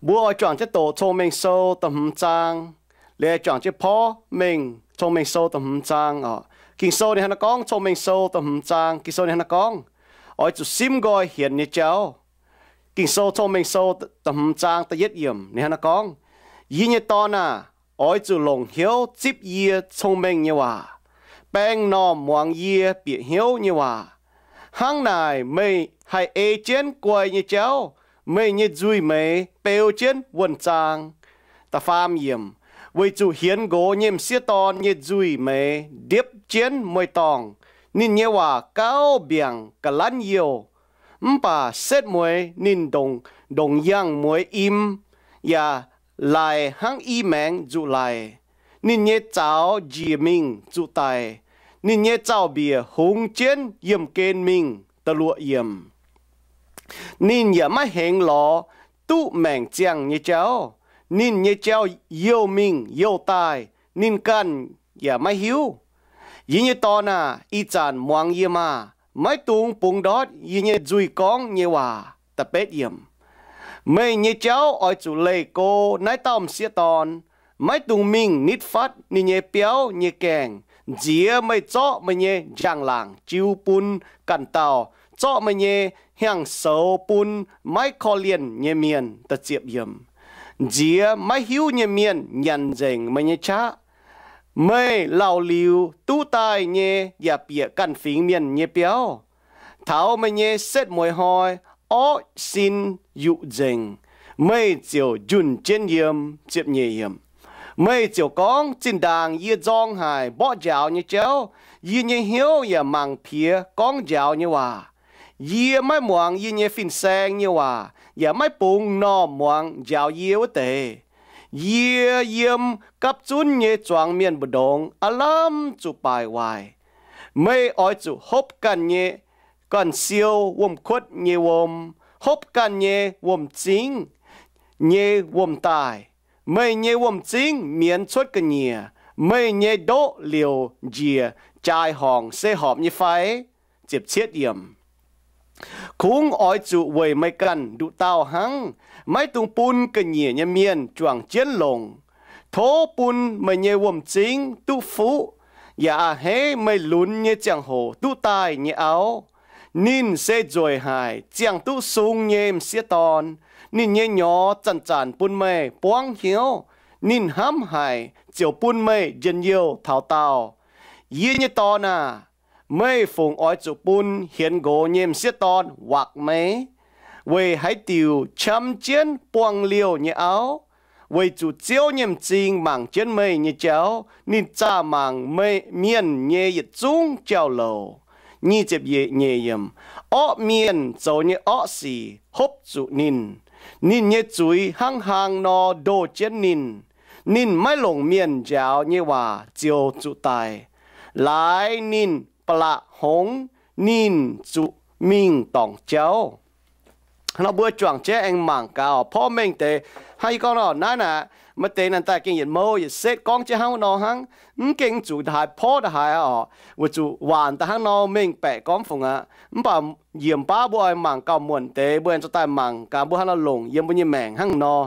Mbuo oix juangc jienv doqc Cong-Mengh Sou da'hmz zaang, liuz juangc jienv porv mengh Cong-Mengh Sou da'hmz zaang oc. Ging-Sou ninh hnangv naaiv gorngv, Cong-Mengh Sou da'hmz zaang, Ging-Sou ninh hnangv naaiv gorngv, oix zuqc simv nqoi hienx nyei jauv. Ging-Sou Cong-Mengh Sou da'hmz zaang da'yietv yiemc ninh hnangv naaiv gorngv, Yie nyei dorn aah! Oix zuqc longc hnyouv zipv yie cong-mengh nyei waac, baeng m'normh muangx yie bieqc hnyouv nyei waac. Hnangv naaic meih haih ei jienv guai nyei jauv, meih nyei nzuih meix beu jienv wuonh zaang. Da'faam yiemc, Weic zuqc hienx nqox nyei m'sieqv dorn nyei nzuih meix ndiepv jienv mueiz-dorngh. Ninh nyei waac gauh mbiaangc ga'lanv youh, mv baac setv mueiz ninh ndongc yangh mueiz im, yaac laic hnangv i maengx nzuqc laic. Ninh nyei zaux njiec mingh zuqc daic, ninh nyei zaux-mbiec hungx jienv yiemh gen mingh. Da'luoqc yiemc, Ninh yaac maiv hengx lorz duqv maengc ziangh nyei jauv. Ninh nyei jauv-youh mingh youh daaih, ninh ganh yaac maiv hiuv. Yie nyei dorn aah! Ih zanc muangx yie maah! Maiv dungx bungx ndortv yie nyei nzuih gorngv nyei waac. Da'betv yiemc, Meih nyei jauv oix zuqc leih go naaiv dauh m'sieqv dorn. Maiv dungx mingh nitv fatv ninh nyei biauv nyei gaengh. Nziex meih zorqv meih nyei njang-laangc jiu bun ganh dauh, zorqv meih nyei hnyangx-soux bun maiv korv-lienh nyei mienh. Nziex maiv hiuv nyei mienh nyanc nzengc meih nyei qaqv. Meih lauh liuz duqv daaih nyei yaac bieqc ganh fingx mienh nyei biauv. Taux meih nyei setv mueiz hnoi, orqv sin yuqc nzengc, meih ziouc njunh jienv yiem. Meih ziouc gorngv, Zinh ndaangc yie nzorng haic mborqv njaaux nyei jauv, yie nyei hnyouv yaac mangc piex gorngv njaaux nyei waac. Yie maiv muangx yie nyei fin-saeng nyei waac, yaac maiv bungx m'normh muangx njaaux yie wuov deix. Yie yiem gapv zunv nyei zuangx mienh mbu'ndongx aav lamh zuqc baaic waaic. Meih oix zuqc hopv ganh nyei, ganh siou wuom-kuotv nyei wuom, hopv ganh nyei wuom-zingv nyei wuom-daaih. Meih nyei wuom-zingv mienz cuotv ga'nyiec, meih nyei ndoqv liouc njiec jaai-horngc se horpc nyei fai? Kungx oix zuqc weic meih ganh nduqc dauh hnangv. Maiv dungx bun ga'nyiec nyei mienh juangc jienv longc. Tov bun meih nyei wuom-zingv duqv fuqv, yaac a'hneiv meih lunx nyei ziangh hoc duqv daaih nyei auv. Ninh se nzueic haic ziangh duqv sung nyei m'sieqv dorn. Ninh nyei nyorx zanc-zanc bun meih buangv hnyouv. Ninh hnamv haic ziouc bun meih njien-youh taux daauh. Yie nyei dorn aah! Meih fungc oix zuqc bun hienx nqox nyei m'sieqv dorn wakc meih? Weic haaix diuc qam jienv buangh liouh nyei auv? Weic zuqc Ziouv nyei m'zing mangc jienv meih nyei jauv. Ninh zaah mangc mienh nyei yietc zungv jauv-louc. Orqv mienh zoux nyei orqv sic hopv zuqc ninh. Ninh nyei zuiz hnangv hlang nor ndoh jienv ninh. Ninh maiv longc mienh njaaux nyei waac ziouc zuqc daic. Laaix ninh ba'laqc hngongx, ninh zuqc mingh dorngc jauv. Nor mbuo juangc jienv aengx mangc gaax porv mengh deix. Hnangv yie gorngv nor, naaiv naaic maaih deix naaic daaih gengh yietc mouv yietc setv gorngv jienv hnangv nor hnangv. Mv gengh zuqc ndaaih porv ndaaih haaix oc, weic zuqc waanc daaih hnangv nor mengh baeqc gorngv fungc aqv. Mv baac yiem baav mbuo oix mangc gauh muonc deix, mbuo aengx zoux daaih mangc gaax mbuo hnangv nor longc yiem mbuo nyei maengc hnangv nor.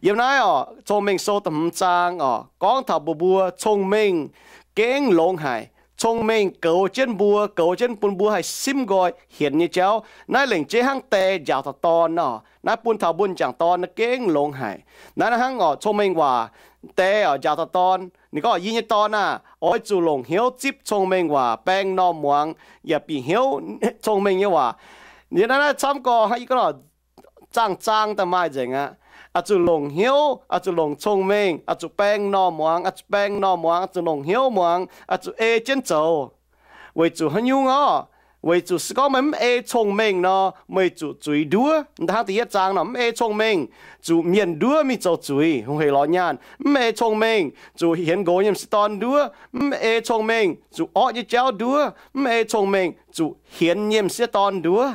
Yiem naaiv oc, Cong-Mengh Sou da'hmz zaang oc, gorngv taux mbuo, mbuo cong-mengh gengh longx haic. Cong-mengh goux jienv mbuo, goux jienv bun mbuo haih simv nqoi hienx nyei jauv. Naaiv lengc jeiv hnangv die njaaux taux dorn nor. Naaiv bun taux mbuo m'jangc dorn naaiv gengh longx haic. Naaiv hnangv oc, cong-mengh waac, die oc njaaux taux dorn. Ninh gorngv, Yie nyei dorn aah! Oix zuqc longc hnyouv zipv cong-mengh waac, baeng m'normh muangx, yaac bieqc hnyouv cong-mengh nyei waac. Yiem naaiv naaiv camv gorx hnangv yie gorngv nor, zaang zaang daaih maaih nzengc aqv. Oix zuqc longc hnyouv, oix zuqc longc cong-mengh, oix zuqc baeng m'normh muangx, oix zuqc baeng m'normh muangx, oix zuqc longc hnyouv muangx, oix zuqc ei jienv zoux. Weic zuqc haaix nyungc orqc? Weic zuqc se gorngv meih mv ei cong-mengh nor, meih zuqc zuiz nduov. Hnangv da'yietv zaang nor, mv ei cong-mengh zuqc mienh nduov mingh zoux zuiz, hungh hec lorz nyaanh. Mv ei cong-mengh zuqc hienx nqox nyei m'sieqv dorn nduov. Mv ei cong-mengh zuqc orqv nyei jauv nduov. Mv ei cong-mengh zuqc hienx nyei m'sieqv dorn nduov.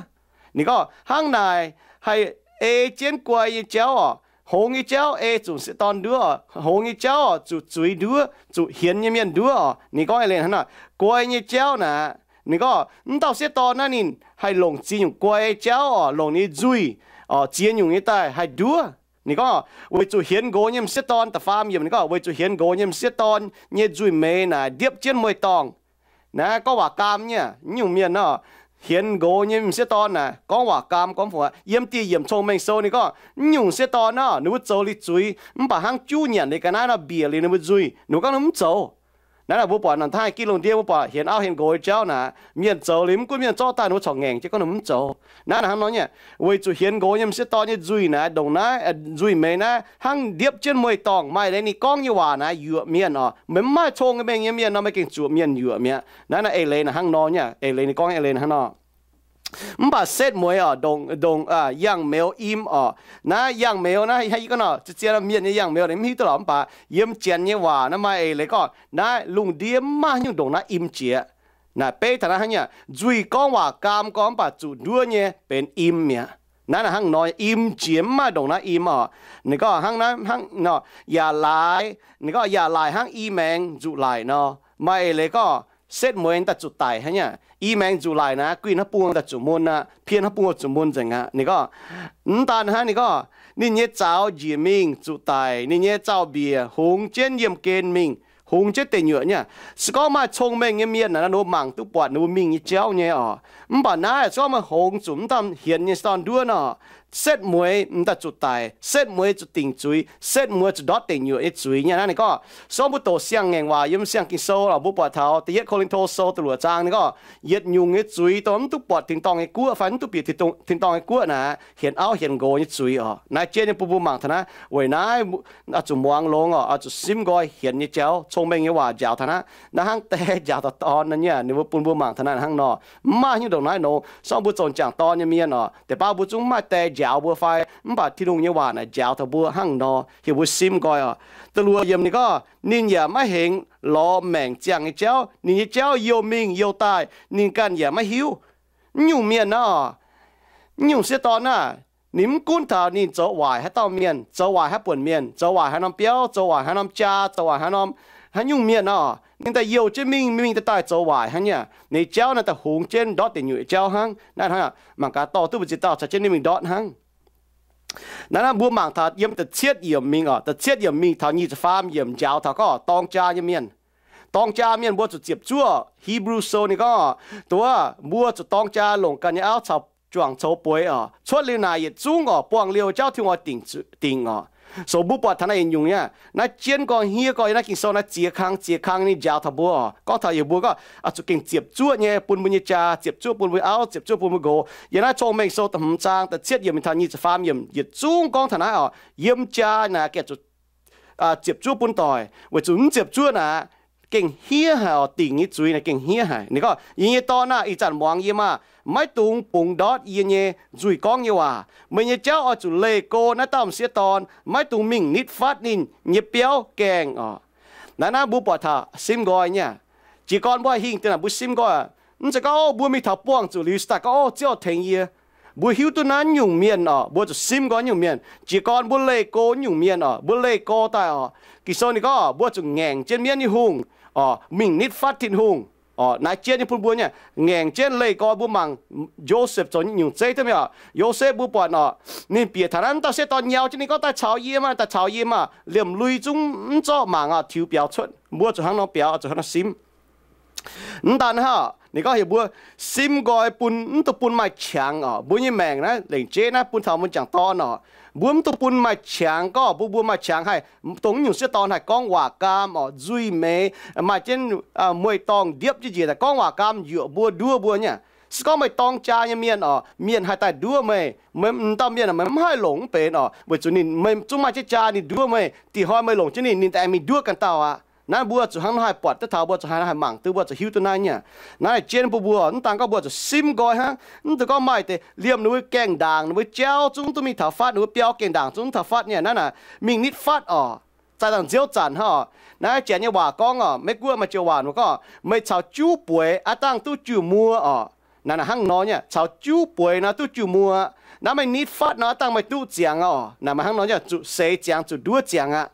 Ninh gorngv hnangv naaic haih ei jienv guai nyei jauv oc, hngongx nyei jauv ei zuqc m'sieqv dorn nduov oc, hngongx nyei jauv oc zuqc zuiz nduov, zuqc hienx nyei mienh nduov oc. Ninh gorngv eix leiz hnangv naaic, guai nyei jauv naaic, ninh gorngv mv dauh sieqv dorn naaiv ninh haih longc ziex nyungc guai jauv oc, longc ninh nyei nzuih oc, ziex nyungc nyei daaih haih nduov. Ninh gorngv, weic zuqc hienx nqox nyei m'sieqv dorn, da'faam yiemc ninh gorngv, weic zuqc hienx nqox nyei m'sieqv dorn nyei nzuih meix naaic ndiepv jienv mueiz-dorngh. Naaiv gorngv waac gaam nyei, nyungc mienh nor, hienx nqox nyei m'sieqv dorn naaic gorngv waac gaam gorngv fungc aqv. Yiem dieh yiemc Cong-Mengh Sou ninh gorngv, nyungc m'sieqv dorn nor, ninh mbuo zoux liuz zuiz, mv baac hnangv juv nyanc liuz ga'naaiv nor, mbiec liuz ninh mbuo nzuih, ninh mbuo gorngv ninh mv zoux. Naaiv naaic mbuo buatc nor, taaih gitv lungh ndiev mbuo buatc hienx auv hienx nqox nyei jauv naaic, mienh zoux liuz mv gunv mienh zorqv daaih ninh mbuo corc ngaengc jienv gorngv ninh mv zoux. Naaiv naaic hnangv nor nyei, weic zuqc hienx nqox nyei m'sieqv dorn nyei nzuih naaic, ndongc naaiv nzuih meix naaiv hnangv ndiepv jienv mueiz-dorngh. Maaih leiz ninh gorngv nyei waac naaic yuoqc mienh oc. Meih mv maaih cong-mengh nyei mienh nor, meih gengh zuoqc mienh yuoqc mi'aqv. Naaiv naaic eix leiz naaic hnangv nor nyei, eix leiz ninh gorngv eix leiz naaic hnangv nor. Mv baac setv mueiz oc, ndongc, ndongc yangh meuz im oc. Naaiv yangh meuz naaiv, yie gorngv nor, zien-zien mienh nyei yangh meuz ninh mv hiuv duqv lorqc, mv baac yiem Janx nyei waac naaiv maaih eix leiz gorngv naaiv lungh ndiev mv maaih nyungc ndongc naaiv im jiex. Naaic beiv taux naaiv hnangv nyei, nzuih gorngv waac gaam gorngv mv baac zuqc nduov nyei benx im mi'aqv. Naaiv naaic hnangv nor, im jiex mv maaih ndongc naaiv im oc. Ninh gorngv hnangv naaiv hnangv nor, yaac laaix, ninh gorngv yaac laaix hnangv i maengx nzuqc laic nor. Maaih eix leiz gorngv setv mueiz daaih zuqc daic hnangv nyei. I maengx nzuqc laic naaic, guih hnangv buo daaih zuqc mun aqv, pien hnangv buo zuqc mun nzengc aqv. Ninh gorngv, mv daan hnangv, ninh gorngv, ninh nyei zaux njiec mingh zuqc daic, ninh nyei zaux-mbiec hungx jienv yiemh gen mingh, hungx jienv deic nyuoqc nyei. Se gorngv maaih cong-mengh nyei mienh naaic, ninh mbuo mangc duqv buatc ninh mbuo mingh nyei jauv nyei oc. Mv baac naaiv se gorngv meih hungx zuqc mv daan hienx nyei dorn nduov nor, setv mueiz m'daaih zuqc daic, setv mueiz zuqc dingc zuiz, setv mueiz zuqc ndortv deic nyuoqc nyei zuiz nyei. Naaiv ninh gorngv, se gorngv mbuo doqc siang-ngaengc waac yiem Siang-Ging Sou, mbuo buatc taux Da'yietv Ko^lin^to Sou da'luoqc zaang, ninh gorngv, yietc nyungc nyei zuiz dongh mv duqv buatc tin-dorngh nyei guoqv fai mv duqv bieqc tin-dorngh nyei guoqv naaic, hienx auv hienx nqox nyei zuiz oc. Naaiv jien nyei bun mbuo mangc taux naaiv. Weic naaiv oix zuqc muangx longx oc, oix zuqc simv nqoi hienx nyei jauv, cong-mengh nyei waac njaaux taux naaiv. Naaiv hnangv die njaaux taux dorn nor nyei, ninh mbuo bun mbuo mangc taux naaiv hnangv nor. Mv maaih nyungc ndongc naaiv nor, se gorngv mbuo zoux m'jangc dorn nyei mienh oc, deix baav mbuo zungv mv maaih die njaaux mbuo fai mv baac Tin-Hungh nyei waac naaic njaaux taux mbuo hnangv nor, heuc mbuo simv nqoi oc. Da'luoqc yiemc ninh gorngv, ninh yaac maiv hengx lorz maengc ziangh nyei jauv, ninh nyei jauv youh mingh youh daaih ninh ganh yaac maiv hiuv. Mv nyungc mienh nor, mv nyungc sieqv dorn naaic, ninh mv gunv taux ninh zoux waaic haaix dauh mienh, zoux waaic haaix buonc mienh, zoux waaic haaix norm biauv, zoux waaic haaix norm jaa, zoux waaic haaix norm, haaix nyungc mienh nor, ninh daaih youh jienv mingh, mingh daaih daaih zoux waaic hnangv nyei. Ninh jauv naaiv daaih hungx jienv ndortv deic nyuoqc jauv hnangv. Naaiv hnangv mangc gaax dorh duqv mbu'ziex dauh caux jienv ninh mingh ndortv hnangv. Naaiv naaiv mbuo mangc taux yiem da'cietv yiemc mingh oc, da'cietv yiemc mingh taux nyic ziepc faam yiemc njaaux taux gorngv dorng jaa nyei mienh. Dorng jaa mienh mbuo zuqc ziepc zuoqv. Hebrew Sou ninh gorngv, duqv mbuo zuqc dorng jaa longc ganh nyei auv caux juangc coux bueix oc. Cuotv liuz naaic yietc zungv oc, buangh liouh jauv Tin-Hungh oix dingc, dingc oc. So mbuo buatc taux naaiv yietc nyungc nyei, naaiv jienv gorngv hniev gorngv yiem naaiv Ging-Sou naaiv ziex kang, ziex kang ninh njaaux taux mbuo oc. Gorngv taux yie mbuo gorngv oix zuqc gengh ziepc zuoqv nyei bun mbuo nyei jaa, ziepc zuoqv bun mbuo auv, ziepc zuoqv bun mbuo nqox. Yiem naaiv Cong-Mengh Sou da'hmz zaang da'cietv yiemc mingh taux nyic ziepc faam yiemc yietc zungv gorngv taux naaiv oc. Yiem jaa naaic gengh zuqc ziepc zuoqv bun doic, weic zuqc mv ziepc zuoqv naaic gengh hniev haic oc. Dingc nyei zuiz naaic gengh hniev haic. Ninh gorngv, yie nyei dorn aah! Ih zanc muangx yie maah! Maiv dungx bungx ndortv yie nyei nzuih gorngv nyei waac. Meih nyei jauv oix zuqc leih go naaiv dauh m'sieqv dorn. Maiv dungx mingh nitv fatv ninh nyei biauv gaengh oc. Naaiv naaiv mbuo buatc taux simv nqoi nyei. Jiez gorn mbuo haih hingh deix naaic mbuo simv nqoi, mv zeiz gorngv, o, mbuo mingh taux buangh zuqc liuz se daaih gorngv, o, Ziouv tengx yie. Mbuo hiuv duqv naaiv nyungc mienh oc, mbuo zuqc simv nqoi nyungc mienh. Jiez gorn mbuo leih go nyungc mienh oc, mbuo leih go daaih oc, Ging-Sou ninh gorngv mbuo zuqc ngaengc jienv mienv nyei hungh oc, mingh nitv fatv Tin-Hungh oc. Naaiv jienv nyei bun mbuo nyei, ngaengc jienv leih go. Mbuo mangc Yosepv zoux nyungc zeiv duqv mingh oc. Yosepv mbuo buatc oc, ninh bieqc taux naaiv, dauh sieqv dorn nyau jienv ninh gorngv, daaih caux yie maah, daaih caux yie maah. Liemh lui zungv mv zorqv mangc oc, tiux biaux cuotv. Mbuo zuqc hnangv nor biaux, zuqc hnangv nor simv. Mv daan hnangv, ninh gorngv heuc mbuo simv nqoi bun, mv dungx bun maaih qangx oc. Mbuo nyei maengc naaiv, lengc jeiv naaiv bun taux mbuo m'jangc dorn oc, mbuo mv dungx bun maaih qangx. Gorngv bun mbuo maaih qangx haih dongh nyungc sieqv dorn haih gorngv waac gaam oc, nzuih meix, maaih jienv mueiz-dorngh ndiepv jienv njiec daaih gorngv waac gaam yuoqc mbuo, nduov mbuo nyei. Se gorngv meih dorng jaa nyei mienh oc, mienh haih daaih nduov meih, meih dauh mienh meih mv haih longc mv benx oc, weic zuqc ninh, meih zungv maaih jienv jaa ninh nduov meih. Dih hnoi meih longc jienv ninh, ninh aengx mingh nduov ganh dauh aqv. Naaiv mbuo zuqc hnangv nor haih buatc duqv taux, mbuo zuqc hnangv nor haih mangc duqv, mbuo zuqc hiuv duqv naaiv nyei. Naaiv jien bun mbuo, mv daan gorngv mbuo zuqc simv nqoi hnangv. Mv dungx gorngv maaih deix liemh ninh mbuo gaengh ndaangc, ninh mbuo jauv zungv duqv mingh taux fatv, ninh mbuo biauv gaengh ndaangc zungv taux fatv nyei. Naaiv naaic mingh nitv fatv oc, zaaih dangh nziouv zanc hnangv oc. Naaiv janx nyei waac gorngv oc, Meiv-Guoqv maaih joux waac ninh gorngv, meih caux juv bueix aav dangh duqv juv muo oc. Naaiv naaic hnangv nor nyei, caux juv bueix nor duqv juv muo. Naaiv meih nitv fatv nor aav dangh meih duqv ziangx oc. Naaic maaih hnangv nor nyei, zuqc seix ziangx, zuqc nduov ziangx aqv.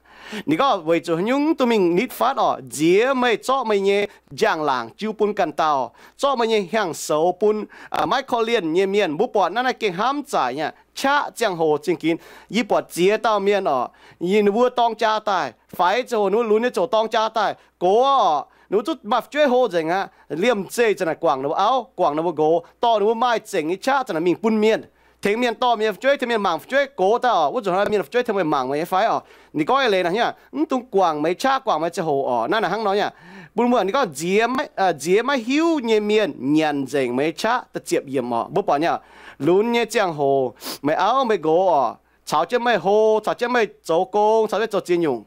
Ninh gorngv weic zuqc haaix nyungc mv dungx mingh nitv fatv oc, nziex meih zorqv meih nyei njang-laangc jiu bun ganh dauh, zorqv meih nyei hiaang-soux bun maiv korv-lienh nyei mienh. Mbuo buatc naaiv naaiv gengh hnamv zaic nyei. qaqv ziangh hoc zingh ginx. Yie buatc ziex dauh mienh oc, ninh mbuo dorng jaa daaih, faix ziangh hoc ninh mbuo lunx nyei ziouc dorng jaa daaih gox oc, ninh mbuo zungv maaih fu'jueiv hlo nzengc aqv. Liemh zeih za'naaic guangc ninh mbuo auv, guangc ninh mbuo nqox, dorh ninh mbuo maaih zengc nyei qaqv za'naaic mingh bun mienh, tengx mienh dorh mienh fu'jueiv, tengx mienh mangc fu'jueiv gox daaih oc. Wuov nzunc hnoi mienh fu'jueiv tengx mienh mangc meih nyei fai oc? Ninh gorngv eix leiz naaic, mv dungx guangc meih nyei qaqv, guangc meih nyei ziangh hoc oc. Naaiv naaic hnangv nor nyei, bun mbuo ninh gorngv nziex maiv hiuv nyei mienh nyanc nzengc meih nyei qaqv. Da'ziepc yiemc oc, mbuo buatc nyei, lunx nyei ziangh hoc meih auv meih nqox oc, caux jienv meih hlo, caux jienv meih zoux gong, caux jienv zoux ziex nyungc.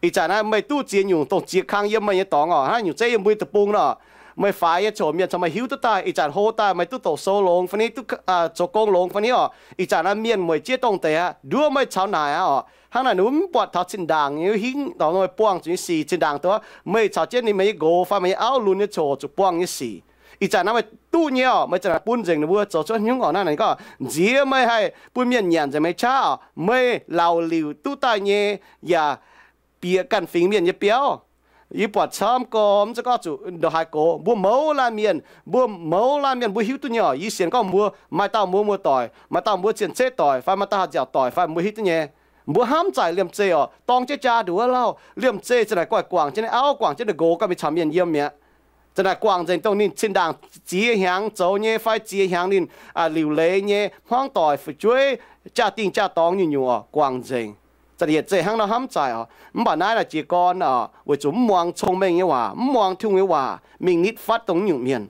Ih zanc naaiv meih duqv ziex nyungc dongh ziex kang yiem meih nyei dorngx oc, hnangv nyungc zeiv yiem mbuo nyei deic-bung nor, meih faix nyei ziouc mienh caux meih hiuv duqv daaih. Ih zanc hlo daaih meih duqv doqc sou longx fai ni, duqv zoux gong longx fai ni oc. Ih zanc naaiv mienh mueic jieqv dongh deix aqv, nduov meih caux naaic aqv oc. Hnangv naaic ninh mbuo mv buatc taux zinh ndaangc nyei hingv, meih buangh zuqc nyei sic, zinh ndaangc dongh meih caux jienv ninh meih nyei nqox fai meih nyei auv lunx nyei ziouc zuqc buangh nyei sic. Ih zanc naaiv meih duqv nyei oc, meih za'naaic bun nzengc ninh mbuo zoux cuotv hnyungv oc. Naaiv naaic ninh gorngv nziex meih haih bun mienh nyanc nzengc meih nyei qaqv oc. Meih laauc liuc duqv daaih nyei yaac bieqc ganh fingx mienh nyei biauv. Yie buatc camv gormx, mv zeiz gorngv zuqc ndongc haaix gox, mbuo mouz laanh mienh, mbuo mouz laanh mienh mbuo hiuv duqv nyei oc. Yie sienx gorngv mbuo maaih dauh mbuo muoz-doic, maaih dauh mbuo cien-ceqv doic fai maaih dauh haih nziaauc doic fai mbuo hiuv duqv nyei. Mbuo hnamv zaic liemh zeih oc, dorng jienv jaa nduqc wuov lauh. Liemh zeih za'naaic guaih guangc jienv ninh auv, guangc jienv ninh nqox gauh mingh caux mienh yiem mi'aqv. Za'naaic guangc nzengc dongh ninh zinh ndaangc ziex hnyangx zoux nyei fai ziex hnyangx ninh liuc leiz nyei hmuangv doic, fu'jueiv, jaa-dingh jaa-dorngx nyungc-nyungc oc, guangc nzengc. Za'naaic yietc zeiz hnangv nor hnamv zaic oc. Mv baac naaiv naaic jiez gorn oc, weic zuqc mv muangx cong-mengh nyei waac, mv muangx Tin-Hungh nyei waac, mingh nitv fatv dongh nyungc mienh.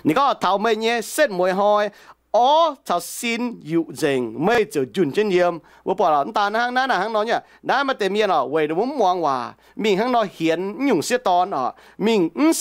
Ninh gorngv taux meih nyei setv mueiz hnoi, orv caux sin yuqc nzengc, meih ziouc njunh jienv yiem. Mbuo buatc oc, mv daan hnangv naaiv naaic hnangv nor nyei. Naaiv maaih deix mienh oc, weic ninh mbuo mv muangx waac, mingh hnangv nor hienx nyungc sieqv dorn oc, mingh mv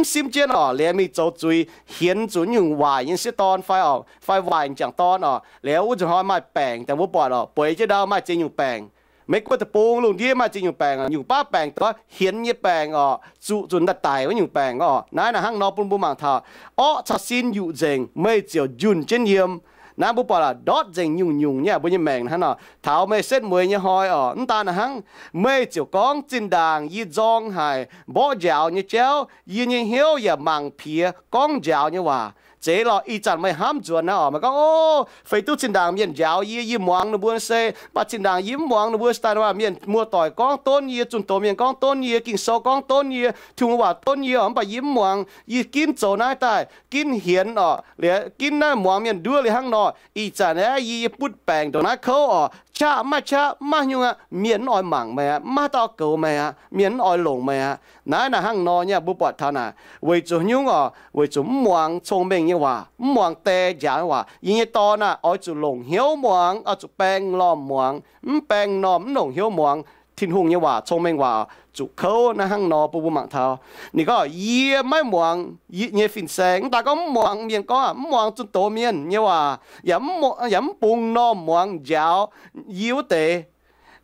simv jienv oc, liuz mingh zoux zuiz hienx zuqc nyungc waaic nyei sieqv dorn fai oc, fai waaic m'jangc dorn oc. Liuz wuov nzunc hnoi maaih baengc daaih, mbuo buatc oc, bueix jienv ndau maaih ziex nyungc baengc. Meiv Guoqv deic-bung lungh ndiev maaih ziex nyungc baengc oc, nyungc baav baengc dongh hienx nyei baengc oc, zuqc nzunc daaih daic wuov nyungc baengc oc. Naaiv naaic hnangv nor bun mbuo mangc taux, orqv caux sin yuqc nzengc, meih ziouc njunh jienv yiem. Naaiv mbuo buatc aac, ndortv nzengc nyungc-nyungc nyei mbuo nyei maengc hnangv nor. Taux meih setv mueiz nyei hnoi oc, mv daan hnangv, meih ziouc gorngv, zinh ndaangc yie nzorng haic mborqv njaaux nyei jauv, yie nyei hnyouv yaac mangc piex gorngv njaaux nyei waac. Zeiz lorqc, ih zanc meih hnamv nzuonx naaiv oc, meih gorngv, O, feix duqv zinh ndaangc mienh njaaux yie, yie muangx ninh mbuo se, mv baac zinh ndaangc yie mv muangx ninh mbuo se daaih, mienh muoz-doic gorngv donv yie, zunh doz mienh gorngv donv yie, Ging-Sou gorngv donv yie, Tin-Hungh waac donv yie oc, mv baac yie mv muangx. Yie ginv zoux naaiv daaih, ginv hienx oc, liuz ginv naaiv muangx mienh nduov liuz hnangv nor, ih zanc aeqv, yie, yie butv baengc ndongc naaiv kouv oc, qaqv mv maaih qaqv, mv maaih nyungc aqv, mienh mv oix mangc meih aqv, mv maaih dauh goux meih aqv, mienh mv oix longc meih aqv. Naaiv naaic hnangv nor nyei, mbuo buatc taux naaic, weic zuqc nyungc oc, weic zuqc mv muangx cong-mengh nyei waac, mv muangx die njaaux nyei waac. Yie nyei dorn aah, oix zuqc longc hnyouv muangx, oix zuqc baeng m'normh muangx. Mv baeng m'normh, mv longc hnyouv muangx Tin-Hungh nyei waac, cong-mengh waac, zuqc kouv naaiv hnangv nor bun mbuo mangc taux. Ninh gorngv, Yie maiv muangx yie nyei fin-saeng. Mv daan gorngv mv muangx mienh gorngv, mv muangx zunh doz mienh nyei waac, yaac mv bungx m'normh muangx njaaux yie wuov deix.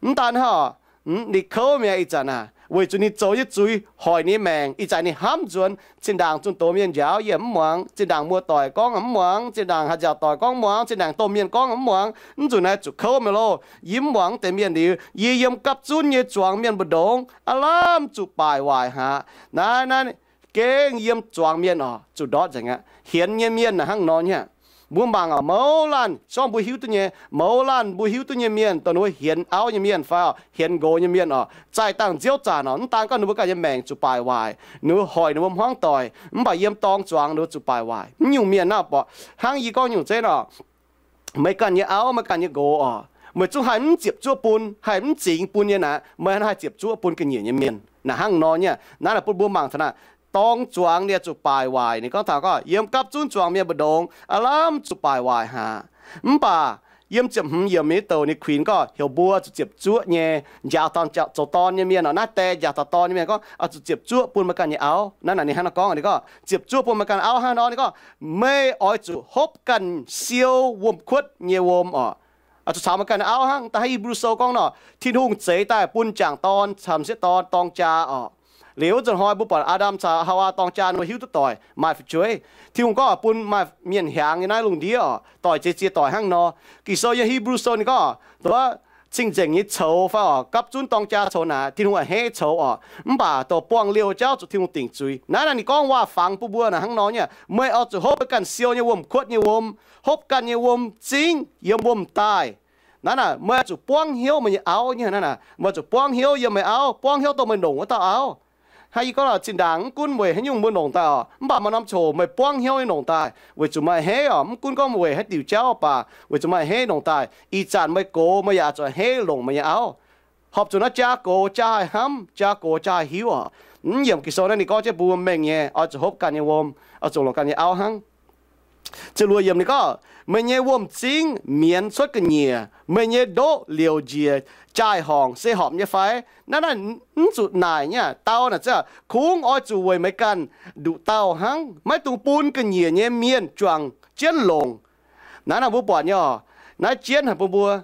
Mv daan hnangv, ninh kouv mi'aqv. Ih zanc aah, weic zuqc ninh zoux nyei zuiz hoic ninh nyei maengc. Ih zanc ninh hnamv nzuonx, zinh ndaangc zunh doz mienh njaaux yie mv muangx, zinh ndaangc muoz-doic gorngv mv muangx, zinh ndaangc haih nziaauc doic gorngv mv muangx, zinh ndaangc domh mienh gorngv mv muangx. Mv nzunc naaiv zuqc kouv mi'aqv loh. Yie mv muangx deix mienh liuz, yie yiem gapv zunv nyei zuangx mienh mbu'ndongx aav lamh zuqc baaic waaic haic. Naaiv, naaiv gengh yiem zuangx mienh oc, zuqc ndortv nzengc aqv. Hienx nyei mienh naaic hnangv nor nyei. Mbuo mangc oc, mouz laanh, se gorngv mbuo hiuv duqv nyei, mouz laanh mbuo hiuv duqv nyei mienh, dongh ninh mbuo hienx auv nyei mienh fai oc, hienx nqox nyei mienh oc, zaih dangh nziouv zanc oc, mv daan gorngv ninh mbuo ganh nyei maengc zuqc baaic waaic, ninh mbuo hoic ninh mbuo hmuangv doic, mv baac yiem dorng zuangx ninh mbuo zuqc baaic waaic. Mv nyungc mienh naaiv oc, hnangv yie gorngv nyungc zeiv oc, meih ganh nyei auv, meih ganh nyei nqox oc, meih zungv haih mv ziepc zuoqv bun, haih mv zingx bun nyei naaic, meih haih ziepc zuoqv bun ga'nyiec nyei mienh. Naaic hnangv nor nyei. Naaiv naaic bun mbuo mangc taux naaic, dorng zuangx ninh zuqc baaic waaic. Ninh gorngv taux gorngv, yiem gapv zunv zuangx mienh mbu'ndongx aav lamh zuqc baaic waaic haic. Mv baac yiem ziepc hmz yiemc mingh douc ninh kuinx gorngv heuc mbuo zuqc ziepc zuoqv nyei, njaaux taux zoux dorn nyei mienh oc, naaiv die njaaux taux dorn nyei mienh gorngv, oix zuqc ziepc zuoqv bun meih ganh nyei auv. Naaiv naaic ninh hnangv nor gorngv, ninh gorngv ziepc zuoqv bun meih ganh auv hnangv nor, ninh gorngv, meih oix zuqc hopv ganh siou wuom-kuotv nyei wuom oc. Oix zuqc caux meih ganh nyei auv hnangv. Da'haiz Hipv^lu Sou gorngv nor, Tin-Hungh zeix daaih bun m'jangc dorn caux m'sieqv dorn dorng jaa oc. Liuz wuov nzunc hnoi mbuo buatc Aa^ndam caux Haawaa dorng jaa, ninh mbuo hiuv duqv doic, maaih fu'jueiv. Tin-Hungh gorngv bun maaih mienh hiaangx nyei naaiv lungh ndiev oc, doic zeix ziex doic hnangv nor. Ging-Sou yiem Hipv^lu Sou ninh gorngv, dongh wuov cing-nzengc nyei coux fai oc, gapv zunv dorng jaa coux naaic, Tin-Hungh a'hneiv coux oc. Mv baac dongh buangh liouh jauv zuqc Tin-Hungh dingc zuiz. Naaiv naaic ninh gorngv waac-fangx bun mbuo naaic hnangv nor nyei, meih oix zuqc hopv meih ganh siou nyei wuom-kuotv nyei wuom, hopv ganh nyei wuom zingv yiem wuom daaih. Naaiv naaic meih oix zuqc buangv hnyouv meih nyei auv nyei. Naaiv naaic meih oix zuqc buangv hnyouv yiem meih auv, buangv hnyouv dongh meih longc wuov dauh auv. Hnangv yie gorngv, zinh ndaangc mv gunv weic haaix nyungc mbuo longc daaih oc, mv baac maaih norm coc meih buangv hnyouv nyei longc daaih weic zuqc meih a'hneiv oc. Mv gunv gorngv weic haaix diuc jauv baac weic zuqc meih a'hneiv longc daaih. Ih zanc meih gox meih yaac zuqc a'hneiv longc meih nyei auv. Horpc zuqc naaiv jaa gox jaa haih hnamv, jaa gox jaa haih hiuv oc. Mv yiemc Ging-Sou naaiv ninh gorngv jienv mbuo mengh nyei oix zuqc hopv ganh nyei wuom, oix zuqc longc ganh nyei auv hnangv. Ziepc luoqc yiemc ninh gorngv, meih nyei wuom-zingv mienz cuotv ga'nyiec, meih nyei ndoqv liouc njiec jaai-horngc se horpc nyei fai? Naaiv naaiv mv zuqc naaic nyei, dau naaic ziouc kungx oix zuqc weic meih ganh nduqc dauh hnangv, maiv dungx bun ga'nyiec nyei mienh juangc jienv longc. Naaiv naaic mbuo buatc nyei oc, naaiv jienv haic bun mbuo.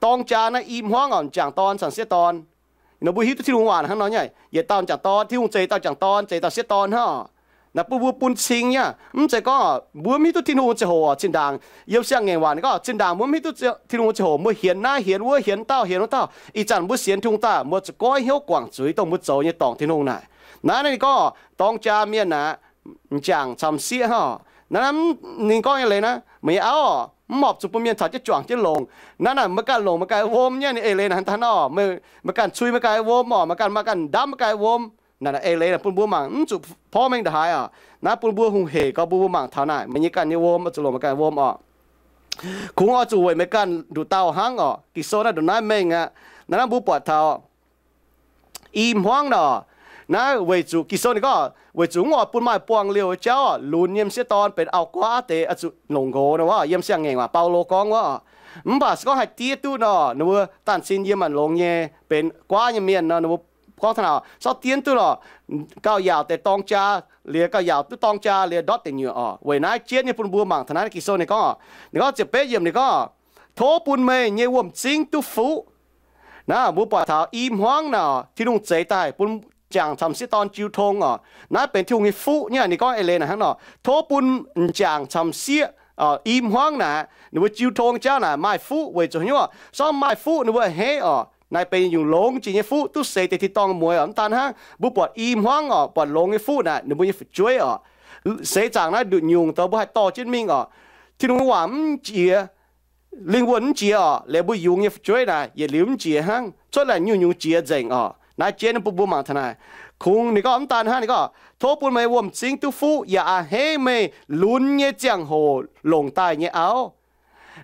Dorng jaa naaiv i hmuangv oc, m'jangc dorn caux m'sieqv dorn. Nor mbuo hiuv duqv Tin-Hungh waac hnangv nor nyei, yietc dauh m'jangc dorn, Tin-Hungh zeix dauh m'jangc dorn, zeix dauh m'sieqv dorn hnangv oc. Naaic bun mbuo bun cing nyei. Mv zeiz gorngv oc, mbuo mv hiuv duqv Tin-Hungh ziangh hoc oc, zinh ndaangc yiem siang-ngaengc waac ninh gorngv, zinh ndaangc mbuo mv hiuv duqv Tin-Hungh ziangh hoc, mbuo hienx naaiv hienx wuov, hienx dauh hienx wuov dauh. Ih zanc mbuo sienx Tin-Hungh daaih, mbuo zuqc goiv hnyouv guangc zuiz dongh mbuo zoux nyei dorngc Tin-Hungh naaic. Naaiv ninh gorngv oc, dorng jaa mienh aac, m'jangc caux m'sieqv hnangv oc. Naaiv ninh gorngv nyei leiz naaiv, meih nyei auv oc, mv horpc zuqc bun mienh caux jienv juangc jienv longc. Naaiv naaic meih ganh longc meih ganh wuom nyei, ninh eix leiz naaic hnangv nor, meih ganh cui meih ganh wuom oc, meih ganh maaih ganh ndamv meih ganh wuom. Naaic eix leiz naaic bun mbuo mangc mv zuqc porv mengh ndongc haaix oc. Naaiv bun mbuo hungh hec gau, bun mbuo mangc taux naaic meih nyei ganh nyei wuom oix zuqc longc meih ganh wuom oc. Kungx oix zuqc weic meih ganh nduqc dauh hnangv oc. Ging-Sou naaiv ndongc naaiv mengh aqv. Naaiv naaiv mbuo buatc taux i hmuangv nor, naaiv weic zuqc Ging-Sou ninh gorngv weic zuqc mv oix bun maaih buangh liouh jauv oc, lunx nyei m'sieqv dorn benx auv-guaav deix oix zuqc longc nqox nor wuov, yiem siang-ngaengc waac Baulo gorngv wuov. Mv baac se gorngv haih diev duqv nor, ninh mbuo daan cin yiem maanc longx nyei benx guaav nyei mienh nor, ninh mbuo gorngv taux naaic, sortv diev duqv lorqc, gauh yaauc deix dorng jaa, liuz gauh yaauc duqv dorng jaa liuz ndortv deic nyuoqc oc. Weic naaiv jienv nyei bun mbuo mangc taux naaiv Ging-Sou ninh gorngv oc, ninh gorngv ziepc betv yiemc ninh gorngv, tov bun meih nyei wuom-zingv duqv fuqv. Naaiv mbuo buatc taux i hmuangv naaic, Tin-Hungh zeix daaih bun m'jangc caux m'sieqv dorn jiu tong oc. Naaiv benx Tin-Hungh nyei fuqv nyei. Ninh gorngv eix leiz naaic hnangv nor, tov bun m'jangc caux m'sieqv i hmuangv naaic, ninh mbuo jiu tong jauv naaic maaih fuqv weic zuqc haaix nyungc oc? Sortv maaih fuqv ninh mbuo a'hneiv oc. Naaiv benx nyungc longx jiex nyei fuqv, duqv seix deix tin-dorngh mueiz oc. Mv daan hnangv, mbuo buatc i hmuangv oc, buatc longx nyei fuqv naaic, ninh mbuo nyei fu'jueiv oc, seix zaangc naaiv nduqc nyungc douz mbuo haih dorh jienv mingh oc. Tin-Hungh nyei waac mv jiex, lingh wuonh mv jiex oc, liuz mbuo yungz nyei fu'jueiv naaic yietc liuz mv jiex hnangv, cuotv laengc nyungc-nyungc jiex nzengc oc. Naaiv jienv bun mbuo mangc taux naaic. Kungx ninh gorngv mv daan hnangv, ninh gorngv, tov bun meih wuom-zingv duqv fuqv yaac a'hneiv meih lunx nyei ziangh hoc longc daaih nyei auv.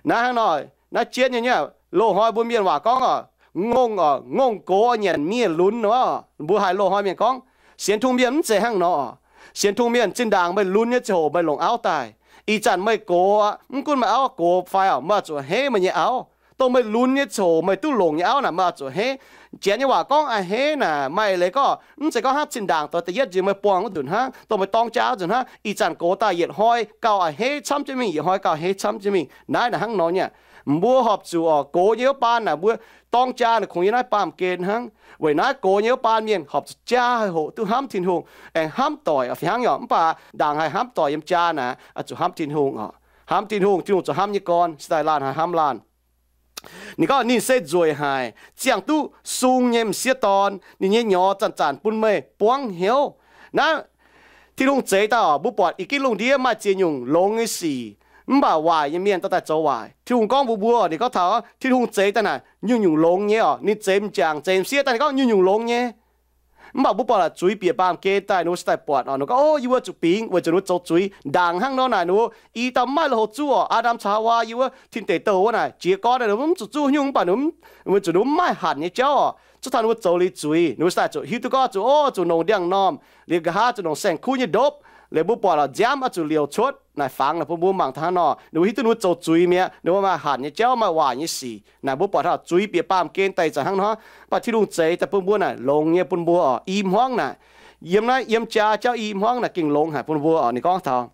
Naaiv hnangv nor, naaiv jienv nyei, loz-hnoi mbuo mienh waac gorngv oc, ngongh oc, ngongh gox nyanc miev lunx nor. Mbuo haiz loz-hnoi mienh gorngv, sienx Tin-Hungh mienh mv zeiz hnangv nor. Sienx Tin-Hungh mienh zinh ndaangc meih lunx nyei ziangh hoc meih longc auv daaih. Ih zanc meih gox aqv, mv gunv meih auv gox fai oc, meih oix zuqc a'hneiv meih nyei auv. Dongh meih lunx nyei ziangh hoc meih duqv longc nyei auv naaic, meih oix zuqc a'hneiv. Janx nyei waac gorngv a'hneiv naaic, maaih eix leiz gorngv mv zeiz gorngv hnangv zinh ndaangc doix da'yietv nziex meih buangh wuov nzunc hnangv, dongh meih dorng jaa wuov nzunc hnangv, ih zanc gox daaih yietc hnoi gauh a'hneiv camv jienv mingh, yietc hnoi gauh a'hneiv camv jienv mingh. Naaiv naaic hnangv nor nyei. Mbuo horpc zuqc oc, gox nyei wuov baan naaic, mbuo dorng jaa naaic kungx yiem naaiv baamh gen hnangv. Weic naaiv gox nyei wuov baan mienh horpc zuqc jaa haih hoqc duqv hnamv Tin-Hungh, aengx hnamv doic oc. Fih hnangv yaac mv baac ndaangc haih hnamv doic yiem jaa naaic, oix zuqc hnamv Tin-Hungh oc. Hnamv Tin-Hungh, Tin-Hungh zuqc hnamv nyei gorn, se daaih laanh haih hnamv laanh. Ninh gorngv ninh se nzueic haic, ziangh duqv sung nyei m'sieqv dorn, ninh nyei nyorx zanc-zanc bun meih buangv hnyouv. Naaiv Tin-Hungh zeix daaih oc, mbuo buatc ih ginv lungh ndiev maaih ziex nyungc longx nyei sic, mv baac waaic nyei mienh dorh daaih zoux waaic. Tin-Hungh gorngv mbuo mbuo, ninh gorngv taux Tin-Hungh zeix daaih naaic nyungc-nyungc longx nyei oc. Ninh zeix m'jangc zeix m'sieqv daaih ninh gorngv nyungc-nyungc longx nyei. Mv baac mbuo buatc zuiz bieqc baamh gen daaih, ninh mbuo se daaih buatc oc, ninh gorngv, o, yie mbuo zuqc bingx weic zuqc ninh mbuo zoux zuiz. Ndaangc hnangv nor naaic, ninh mbuo i dauh mv maaih lui-houx zuqv oc. Aa^ndam caux Haawaa, yie mbuo tin deic douh wuov naaic, jiez gorn ninh mbuo mv zuqc zuqv haaix nyungc, mv baac ninh mbuo weic zuqc ninh mbuo mv maaih hanc nyei jauv oc, zuqc taux ninh mbuo zoux liuz zuiz, ninh mbuo se daaih zuqc hiuv duqv gorngv zuqc, o, zuqc longc ndiangx-normh, liuz nqa'haav zuqc longc saeng-kuv nyei ndopv, liuz mbuo buatc lorqc nziaamv oix zuqc liouc cuotv. Naaic fangx naaic bun mbuo mangc taux hnangv nor, ninh mbuo hiuv duqv ninh mbuo zoux zuiz mi'aqv, ninh mbuo maaih hanc nyei jauv, maaih waaic nyei sic. Naaic mbuo buatc taux zuiz bieqc baamh gen daaih zanc hnangv nor, mv baac Tin-Hungh zeix daaih bun mbuo naaic longx nyei bun mbuo oc. I hmuangv naaic, yiem naaiv yiem jaa jauv i hmuangv naaic gengh longx haic bun mbuo oc. Ninh gorngv taux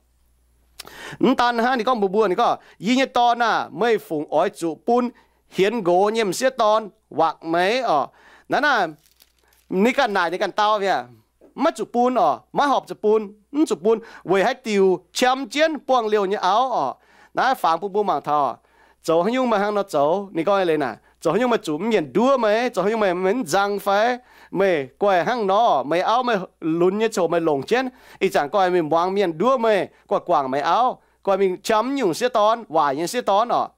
mv daan hnangv, ninh gorngv mbuox mbuo, ninh gorngv, yie nyei dorn aah, meih fungc oix zuqc bun hienx nqox nyei m'sieqv dorn wakc meih oc. Naaiv naaic ninh ganh naaic ninh ganh dau mi'aqv, maiv zuqc bun oc, maiv horpc zuqc bun, mv zuqc bun. Weic haaix diuc? Qam jienv buangh liouh nyei auv oc. Naaiv fangx bun mbuo mangc taux, zoux haaix nyungc meih hnangv nor zoux? Ninh gorngv leiz naaic, Zoux haaix nyungc meih zuqc mv mienh nduov meih? Zoux haaix nyungc meih mv nzang fai? Meih guai hnangv nor, meih auv meih lunx nyei ziangh hoc meih longc jienv. Ih zanc guai mingh muangx mienh nduov meih, guai guangc meih auv, guai mingh qam mv nyungc sieqv dorn, waaic nyei sieqv dorn oc.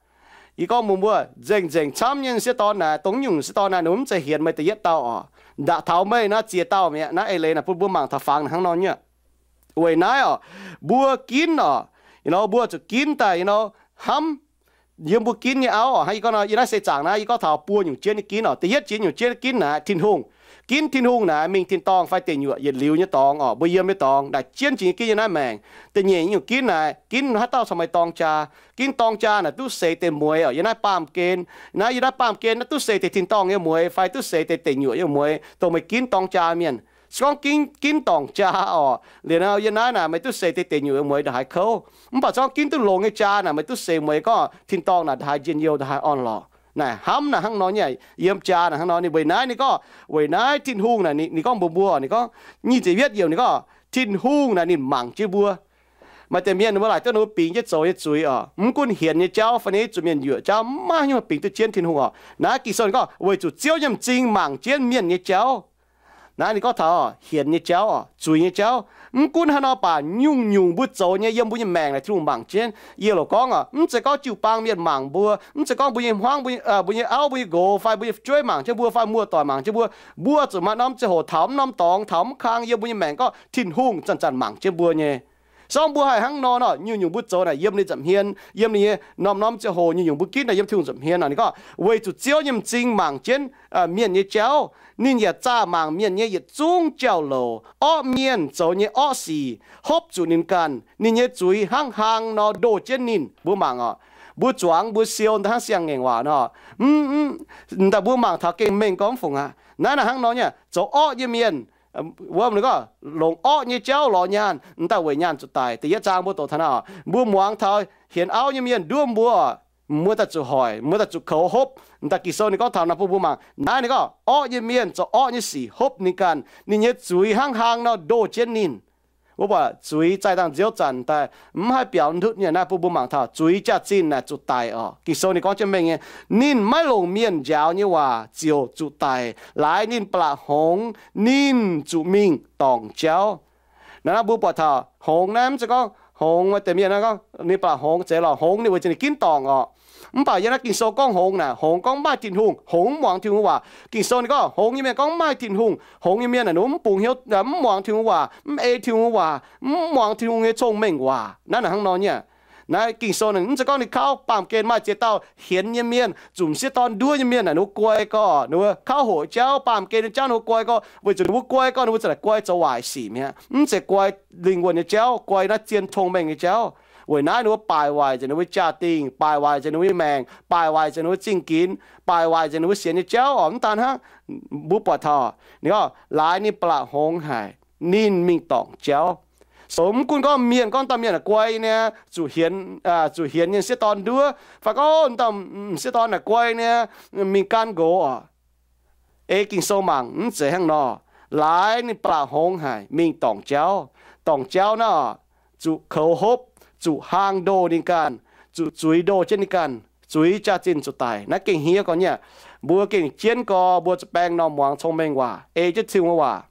Yie gorngv mbuox mbuo, nzengc-nzengc camv nyei sieqv dorn naaic, dongh nyungc sieqv dorn naaic, ninh mv zeiz hienx meih da'yietv dauh oc. Ndaapc taux meih naaic ziex dauh mi'aqv. Naaiv eix leiz naaic bun mbuo mangc taux fangx naaic hnangv nor nyei. Weic naaiv oc, mbuo ginv oc, you know, mbuo zuqc ginv daaih, you know, hnamv yiem mbuo ginv nyei auv oc. Hnangv yie gorngv nor, yie naaiv se zaangc naaiv, yie gorngv taux buo nyungc jienv nyei ginv oc. Da'yietv jiex nyungc jienv ginv naaic Tin-Hungh. Ginv Tin-Hungh naaic mingh tin-dorngh fai deic nyuoqc yietc liuz nyei dorngx oc, mbuo yiem nyei dorngx naaic jienv jiex nyei ginv nyei naaiv maengc. Da'nyeic nyungc ginv naaic, ginv haaix dauh caux meih dorng jaa. Ginv dorng jaa naaic duqv seix deix mueiz oc. Yiem naaiv baamh gen, naaiv yiem naaiv baamh gen naaiv duqv seix deix tin-dorngh nyei mueiz fai duqv seix deix deic nyuoqc nyei mueiz dongh meih ginv dorng jaa mienh. Se gorngv ginv, ginv dorngc jaa oc, liuz nor yiem naaiv naaic meih duqv seix deix deic nyuoqc nyei mueiz ndongc haaix kouv. Mv baac se gorngv ginv duqv longx nyei jaa naaic meih duqv seix mueiz gorngv tin-dorngh naaic ndongc haiz njien-youh, ndongc haaix orn-lorqc. Naaic hnamv naaic hnangv nor nyei, yiem jaa naaic hnangv nor. Ninh weic naaiv, ninh gorngv weic naaiv Tin-Hungh naaic, ninh gorngv mbuox mbuo, ninh gorngv nyic ziepc yietv yiemc, ninh gorngv Tin-Hungh naaic ninh mangc jienv mbuo. Maaih deix mienh mbuo laaic duqv ninh mbuo bingx jienv zoux nyei zuiz oc, mv gunv hienx nyei jauv fai ninh zuqc mienh yuoqc jauv, mv maaih haaix nyungc bingx duqv jienv Tin-Hungh oc. Naaiv Ging-Sou ninh gorngv weic zuqc Ziouv nyei m'zing mangc jienv mienh nyei jauv. Naaiv ninh gorngv taux hienx nyei jauv oc, zuiz nyei jauv. Mv gunv haaix nor baac nyungc-nyungc mbuo zoux nyei yiem mbuo nyei maengc naaic Tin-Hungh mangc jienv. Yie loc gorngv oc, mv zeiz gorngv jiu-baang mienh mangc mbuo, mv zeiz gorngv mbuo nyei hmuangv, mbuo nyei auv, mbuo nyei nqox fai mbuo nyei fu'jueiv mangc jienv mbuo fai muoz-doic mangc jienv mbuo. Mbuo zuqc maaih norm ziangh hoc taux mv norm dorngx, taux mv kang yiem mbuo nyei maengc gorngv Tin-Hungh zanc-zanc mangc jienv mbuo nyei. Se gorngv mbuo haih hnangv nor nor, nyungc-nyungc mbuo zoux naaic yiem ninh nza'hmien, yiem ninh nyei norm-norm ziangh hoc nyungc-nyungc mbuo ginv naaic yiem Tin-Hungh nza'hmien oc. Ninh gorngv weic zuqc Ziouv nyei m'zing mangc jienv mienh nyei jauv. Ninh yaac zaah mangc mienh nyei yietc zungv jauv-louc, orqv mienh zoux nyei orqv sic, hopv zuqc ninh ganh. Ninh nyei zuiz hnangv hlang nor ndoh jienv ninh. Mbuo mangc oc, mbuo zuangx mbuo siou daaih hnangv siang-ngaengc waac nor. Mv, mv, daaih mbuo mangc taux gengh mengh gorngv mv fungc aqv. Naaiv naaic hnangv nor nyei, zoux orqv nyei mienh, wuov ninh gorngv longc orqv nyei jauv lorz nyaanh, m'daaih weic nyaanh zuqc daic. Da'yietv zaang mbuo doqc taux naaic oc, mbuo muangx taux hienx auv nyei mienh nduov mbuo, mbuo daaih zuqc hoic, mbuo daaih zuqc koux hopv. M'daaih Ging-Sou ninh gorngv taux naaiv bun mbuo mangc. Naaiv ninh gorngv orqv nyei mienh zoux orqv nyei sic hopv ninh ganh, ninh nyei zuiz hnangv hlang nor ndoh jienv ninh. Mbuo buatc zuiz zaih dangh nziouv zanc daaih mv haih biaux ndutv nyei. Naaiv bun mbuo mangc taux zuiz jaax-zinh naaic zuqc daic oc. Ging-Sou ninh gorngv jienv mengh nyei, ninh maiv longc mienh njaaux nyei waac ziouc zuqc daic. Laaix ninh ba'laqc hngongx, ninh zuqc mingh dorngc jauv. Naaiv mbuo buatc taux hngongx naaiv mv zeiz gorngv hngongx maaih deix mienh naaiv gorngv ninh ba'laqc hngongx zeiz lorqc, hngongx ninh weic zuqc ninh ginv dorngc oc. Mv baac yiem naaiv Ging-Sou gorngv hngongx naaic, hngongx gorngv mv maaih Tin-Hungh, hngongx mv muangx Tin-Hungh waac. Ging-Sou ninh gorngv hngongx nyei mienh gorngv mv maaih Tin-Hungh, hngongx nyei mienh naaic ninh mv bungx hnyouv, mv muangx Tin-Hungh waac, mv ei Tin-Hungh waac, mv muangx Tin-Hungh nyei cong-mengh waac. Naaiv naaic hnangv nor nyei. Naaiv Ging-Sou naaic mv zeiz gorngv ninh kauv baamh gen maaih ziex dauh hienx nyei mienh, zunc m'sieqv dorn nduov nyei mienh naaic ninh mbuo guai gorx, ninh mbuo kauv hoqc jauv, baamh gen nyei jauv ninh mbuo guai gorx, weic zuqc ninh mbuo guai gorx ninh mbuo za'naaic guai zoux waaic sic mi'aqv. Mv zeiz guai lingh wuonh nyei jauv, guai naaiv zien cong-mengh nyei jauv. Weic naaiv ninh mbuo baaic waaic nzengc ninh mbuo jaa-dingh, baaic waaic nzengc ninh mbuo nyei maengc, baaic waaic nzengc ninh mbuo zingh ginx, baaic waaic nzengc ninh mbuo sienx nyei jauv oc. Mv daan hnangv, mbuo buatc taux ninh gorngv laaix ninh ba'laqc hngongx haic, ninh mingh dorngc jauv. So mv gunv gorngv mienh gorngv dauh mienh naaic guai nyei, zuqc hienx, zuqc hienx nyei m'sieqv dorn nduov, fai gorngv dauh m'sieqv dorn naaic guai nyei, mingh gan nqox oc. Ei Ging-Sou mangc mv zeiz hnangv nor. Laaix ninh ba'laqc hngongx haic mingh dorngc jauv. Dorngc jauv naaiv oc, zuqc koux hopv, zuqc hlang ndoh ninh ganh, zuqc zuiz ndoh jienv ninh ganh, zuiz jaax-zinh zuqc daic. Naaiv gengh hniev gorx nyei. Mbuo gengh jienv gorx mbuo zuqc baeng norm muangx cong-mengh waac, ei jienv Tin-Hungh waac.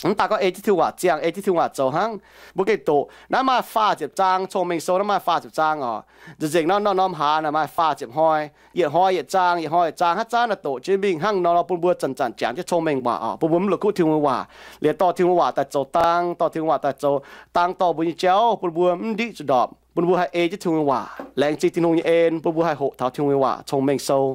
Mv daan gorngv ei jienv Tin-Hungh waac ziangh, ei jienv Tin-Hungh waac zoux hnangv. Mbuo gengh doqc naaiv maaih faah ziepc zaang, Cong-Mengh Sou naaiv maaih faah ziepc zaang oc. Nzengc nor norm-norm hlaax naaic maaih faah ziepc hnoi, yietc hnoi yietc zaang, yietc hnoi yietc zaang, haaix zanc naaic doqc jienv mingh hnangv nor bun mbuo zanc-zanc jangx jienv cong-mengh waac oc, bun mbuo mv la'kuqv Tin-Hungh waac. Liuz dorh Tin-Hungh waac daaih zoux dang, dorh Tin-Hungh waac daaih zoux dang dorh mbuo nyei jauv, bun mbuo mv ndiqv zuqc ndorpc, bun mbuo haih ei jienv Tin-Hungh waac. Laengz zingh Tin-Hungh nyei en bun mbuo haih hoqc taux Tin-Hungh nyei waac, Cong-Mengh Sou.